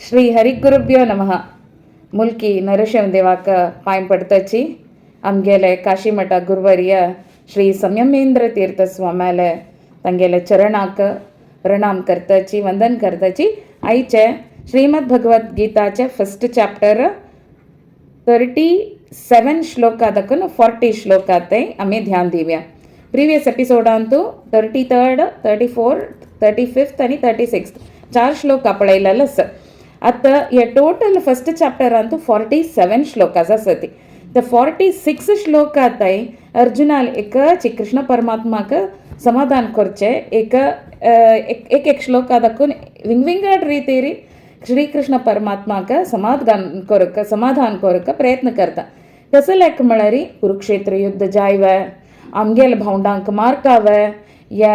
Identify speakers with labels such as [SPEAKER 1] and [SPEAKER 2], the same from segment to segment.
[SPEAKER 1] श्री हरिगुरुभ्यो नमः. मुल्की नरशिंह देवाक पांय पडताची आमगेले काशीमठ गुरुवर्य श्री संयमेंद्र तीर्थ स्वाम्याले तांगेले चरणाक प्रणाम करताची, वंदन करताची. आयचे श्रीमद भगवद गीताचे फर्स्ट चॅप्टर 37 श्लोका दाखून 40 श्लोका ते आमी ध्यान दिवया. प्रिवियस एपिसोडांतू 33rd, 34th, 35th आनी 36th चार श्लोक पळयलेले आसा. आतां हे टोटल फर्स्ट चॅप्टरांतू 47 श्लोकास आसत. ते 46 श्लोकांतय अर्जुनाल एकच कृष्ण परमात्माक समाधान करचे एक एक एक श्लोका दाखून विंगविंगड रितीरी श्रीकृष्ण परमात्माक समाधान करूक प्रयत्न करता. कसो लेख म्हळ्यार कुरुक्षेत्र युद्ध जायवे, आमगेले भावंडांक मारकावे, या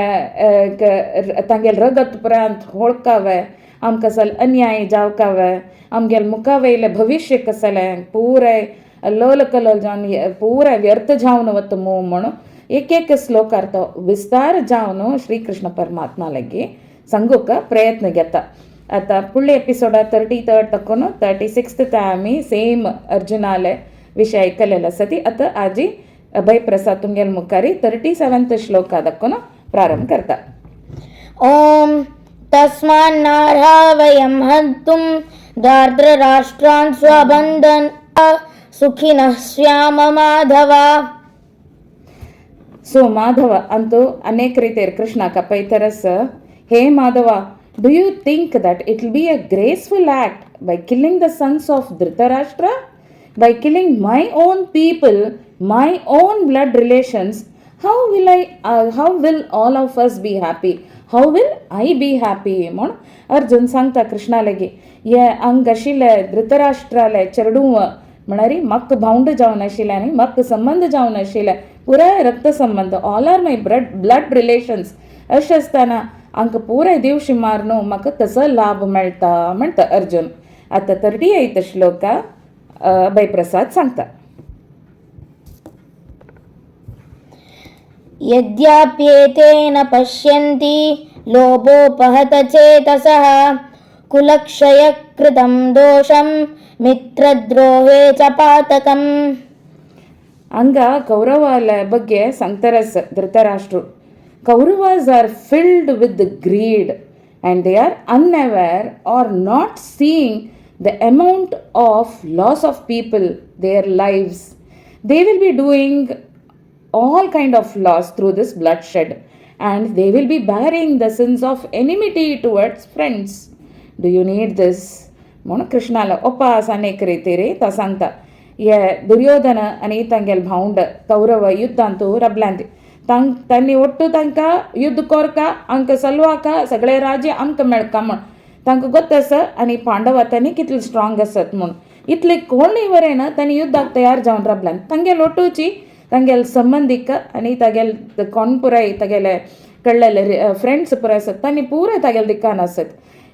[SPEAKER 1] तांगेले रगत पुरांत होळकावे, आमकां सल अन्याय जावकावे, आमगेले मुखा वयलें भविश्य कसलें पुराय लोल कलोल जावन पुराय व्यर्थ जावन वता मू म्हणून एक एक श्लोकार तो विस्तार जावन श्रीकृष्ण परमात्मा लागीं सांगूंक प्रयत्न घेता. आतां फुडल्या एपिसोडा 33rd तकून 36th ते आमी सेम अर्जुनाले विशय आयकलेले आसा. ती आतां आजी अभय प्रसाद तुमगेले मुखारी 37th श्लोका दाखोवन प्रारंभ करता.
[SPEAKER 2] ॐ तस्मान्नार्हा वयं हन्तुं धार्तराष्ट्रान् स्वबन्धन सुखिनः स्याम माधव.
[SPEAKER 1] सो माधव अंतू अनेक ರೀತಿಯ Krishna ಕಪೈತರಸ್, hey Madhava, do you think that it will be a graceful act by killing the sons of Dhritarashtra, by killing my own people, my own blood relations? How will all of us be happy? How will I be happy? म्हूण अर्जुन सांगता कृष्णा लागीं, हे हांग आशिल्ले धृतराष्ट्राले चेडूं म्हळ्यार म्हाका भावंड जावन आशिल्ले आनी म्हाका संबंद जावन आशिल्ले, पुराय रक्त संबंद, all are my blood relations. अशें आसतना हांकां पुराय दिवशी मार न्हू, म्हाका कसो लाभ मेळटा म्हणटा अर्जुन. आतां 38th श्लोका अभय प्रसाद सांगता.
[SPEAKER 2] यद्याप्येतेन पश्यन्ति लोभोपहतचेतसः कुलक्षयकृतं दोषं मित्रद्रोहे च पातकम्.
[SPEAKER 1] ಹಂಗ ಕೌರವಲ ಬಗ್ಗೆ ಸಂತರಸ್ ಧೃತರಾಷ್ಟ್ರು, Kauravas are filled with greed and they are unaware or not seeing the amount of loss of people, their lives. They will be doing all kind of loss through this bloodshed, and they will be bearing the sins of enmity towards friends. Do you need this? म्हणून कृष्णाला उपास अनेक रितीरी तो सांगता. हे दुर्योधन आनी तांगेले भावंड कौरव युद्धांतू रबल्यांती, तांक तांणी ಒಟ್ಟು तांकां युद्ध कोरका, आमकां सलवाका, सगळे राज्य आमकां मेळका म्हूण तांकां गोत्त आसा. आनी पांडव तांणी कितले स्ट्रॉंग आसत म्हूण इतले कोणूय वरेन तांणी युद्धाक तयार जावन राबल्यान. तांगेले ಒಟ್ಟುची तांगेले संबंदीक आनी तागेले कोण पुराय तागेले कडलेले फ्रेंड्स पुराय आसत, तांणी पुराय तागेले दिकान आसत.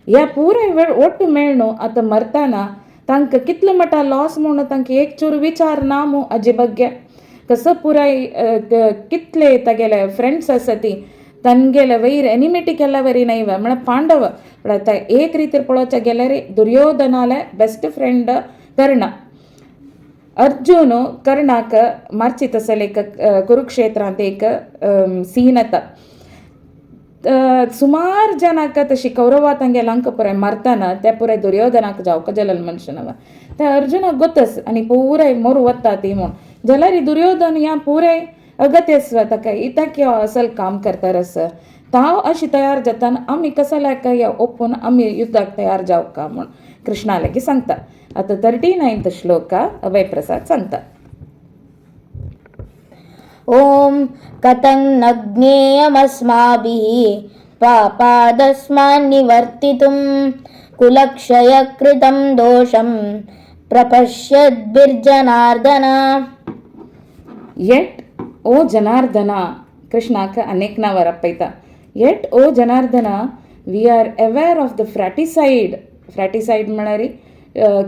[SPEAKER 1] ह्या पुराय वेळ ಒಟ್ಟು मेळ्ळो आतां मरतना तांकां कितलो मोठा लॉस म्हणून तांकां एक चूर विचार ना मू हाजे ಬಗ್ಗೆ. कसो पुराय कितले तागेले फ्रेंड्स आसा ती तांगेले वयर एनिमिटी केल्या वरी न्हय. म्हळ्यार पांडव म्हळ्यार एक रितीर पळोवच्या गेल्यार दुर्योधनाले बेस्ट फ्रेंड कर्ण. अर्जुन कर्णाक मारची तसले एक कुरुक्षेत्रांत एक सीन येता. सुमार जनाक तशी कौरवा तांगेले अंक पुराय मारतना ते पुराय दुर्योधनाक जावका जालेले मनुष्यनव ते अर्जुनाक गोतस आनी पुराय मोरू वता ती म्हूण जाल्यार दुर्योधन ह्या पुराय अगत्य ताका इताक असल काम करता आस ताव अशी तयार जाताना आमी कसल्याक ह्या ओपून आमी युद्धाक तयार जावका म्हूण कृष्णा लागीं सांगता. आतां 39th श्लोका अभय प्रसाद सांगता.
[SPEAKER 2] ॐ कथं न ज्ञेयमस्माभिः पापादस्मान्निवर्तितुं कुलक्षयकृतं दोषं प्रपश्यद्भिर्जनार्दन.
[SPEAKER 1] Yet, O Janardana, ಕೃಷ್ಣಾಕ ಅನೇಕ ನಾವರಪ್ಪೈತ. Yet, O Janardana, we are aware of the fratricide. Fratricide म्हळ्यार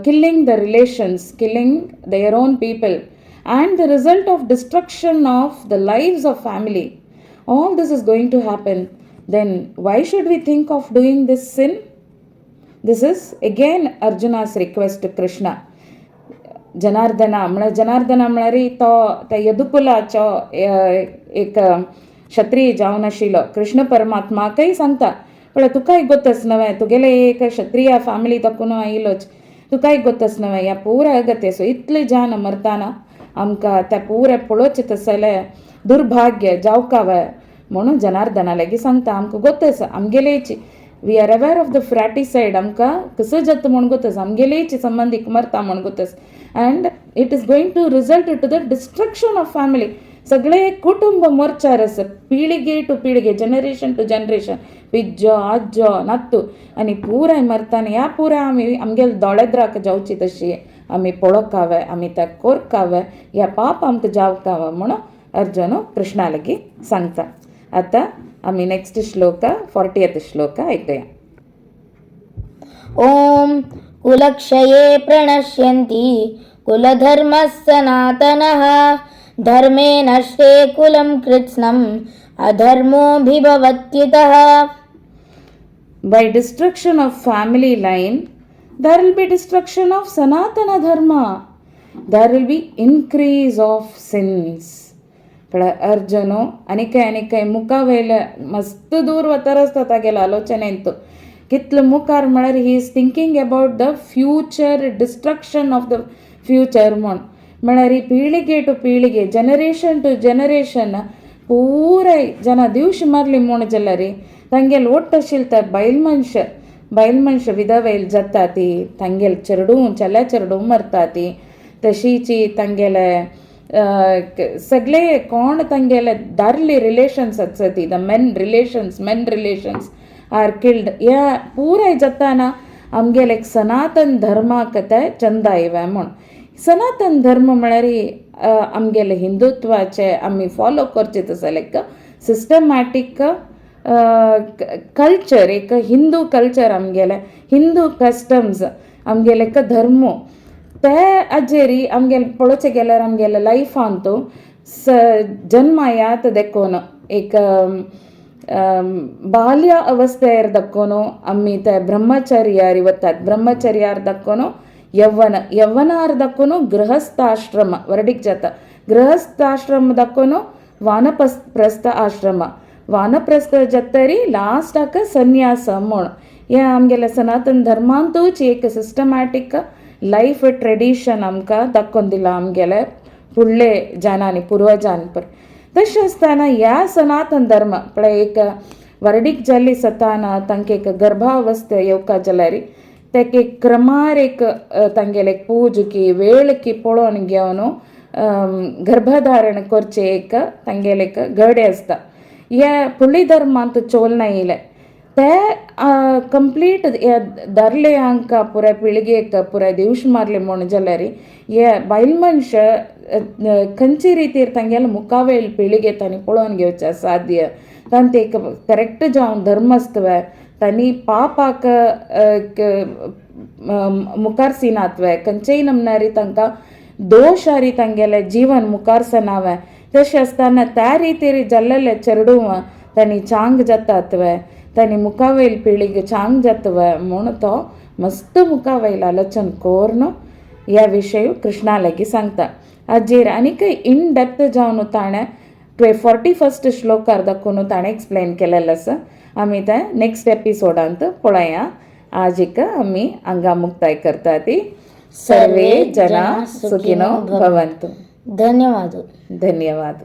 [SPEAKER 1] killing the relations, killing their own people, and the result of destruction of the lives of family. All this is going to happen. Then why should we think of doing this sin? This is again Arjuna's request to Krishna. Janardana म्हळ्यार, जनार्दना म्हळ्यार तो त्या यदुकुलाचो एक क्षत्रिय जावन आशिल्लो. कृष्ण परमात्माकय सांगता, पळय तुकाय गोतस नव्हे, तुगेले एक क्षत्रिय फॅमिली तकून आयिल्लोच, तुकाय गोतस नव्हे ह्या पुराय अगत्य. सो इतले जान मरताना आमकां त्या पुराय पळोवचें तसलें दुर्भाग्य जावकावे म्हणून जनार्दना लागीं सांगता. आमकां गोतस आमगेलेची, we are aware of the fratricide, आमकां कसो जाता म्हूण गोतस, आमगेलेच संबंदीक मरता म्हूण गोतस, and it is going to result to the destruction of family. सगळे कुटुंब मोर्चार आसा, पिळगे टू पिळगे, जनरेशन टू जनरेशन, पिज्जो आज्जो नातू आनी पुराय मरताना ह्या पुराय आमी आमगेले दोळेद्राक जावची तशी आमी पळोवकावे, आमी त्या कोरकावे, ह्या पाप आमकां जावकावे म्हणून अर्जुन कृष्णा लागीं सांगता. आतां आमी नेक्स्ट श्लोक, 40th श्लोक आयकया.
[SPEAKER 2] ॐ कुलक्षये प्रणश्यन्ति कुलधर्मः सनातनः, धर्मे नष्टे कुलं कृत्स्नम् अधर्मोऽभिभवत्युतः.
[SPEAKER 1] By destruction of family line, there will be destruction of Sanatana Dharma. There will be increase of sins. पळय अर्जुन आनी काय मुखावयले मस्त दूर वतर आसता तागेले आलोचनेंत. कितले मुखार म्हळ्यार he is thinking about the future, destruction of the future म्हूण. म्हळ्यार ही पिळगे टू पिळगे, जनरेशन टू जनरेशन पुराय जना दिवशी मारली म्हूण जाल्यार तांगेले ಒಟ್ಟು आशिल्ले ते बायल मनशां, बायल मनशां विधवेल जाता ती, तांगेले चेडूं चल्या चेडूं मरता ती, तशीची तांगेले सगळे कोण तांगेले दारली रिलेशन्स आसता ती, the men relations, men relations are killed. ह्या पुराय जाताना आमगेले एक सनातन धर्माक ते चंदा येवया म्हूण. सनातन धर्म म्हळ्यार आमगेले हिंदुत्वाचे आमी फॉलो करचे तसले एक सिस्टमॅटीक कल्चर, एक हिंदू कल्चर, आमगेले हिंदू कस्टम्स, आमगेले एक धर्म. ते हाजेर आमगेले पळोवचें गेल्यार आमगेले लायफांत स जन्मायात देखून एक बाल्य अवस्थेर दाखोवन आमी ते ब्रह्मचर्यार वतात, ब्रह्मचर्यार दाखोवन यव्वन, यव्वनार दाखोवन गृहस्थाश्रम वरडीक जाता, गृहस्थाश्रम दाखोवन वानप्रस्थ आश्रम, वानप्रस्थ जातरी लास्टाक संन्यास म्हूण. हें आमगेले सनातन धर्मांतूच एक सिस्टमॅटीक लायफ ट्रेडिशन आमकां दाखोवन दिलां आमगेले फुडले जनांनी, पुर्वजान पर. तशें आसतना ह्या सनातन धर्म पळय एक वरडीक जाल्ली सताना तांकां एक गर्भावस्था येवका जाल्यार तेका एक क्रमार एक तांगेले एक पूज की वेळ की पळोवन घेवन गर्भधारण करचें एक तांगेले एक गडे आसता. ह्या फुडली धर्मांत चोल येयले ते कंप्लीट दारले हांकां पुराय पिळगेक पुराय देवश मारले म्हूण जाल्यार हे बायल मनश खंयचे रितीर तांगेले मुखावेल पिळगे तांणी पळोवन घेवचें साध्य, तांचे एक करेक्ट जावन धर्मस्तव तांणी पापाक मुखार सिनात्वे, खंयचेय नमनारी तांकां दोश हारी तांगेलें जीवन मुखार सनावे. तशें आसतना त्या रितीर जाल्लेले चेडूं तांणी चांग जातात तांणी मुखावयल पिळगे चांग जातवे म्हूण तो मस्त मुखावयल आलोचन करून ह्या विशय कृष्णा लागीं सांगता. हाजेर आनीक इन डेप्थ जावन ताणें 41st श्लोकार दाखोवन ताणें एक्सप्लेन केलेलें आसा. आमी तें नेक्स्ट एपिसोडांत पळोवया. आज एक आमी हांगा मुक्ताय करता ती. सर्वे जना सुखिनो भवन्तु.
[SPEAKER 2] धन्यवाद.
[SPEAKER 1] धन्यवाद.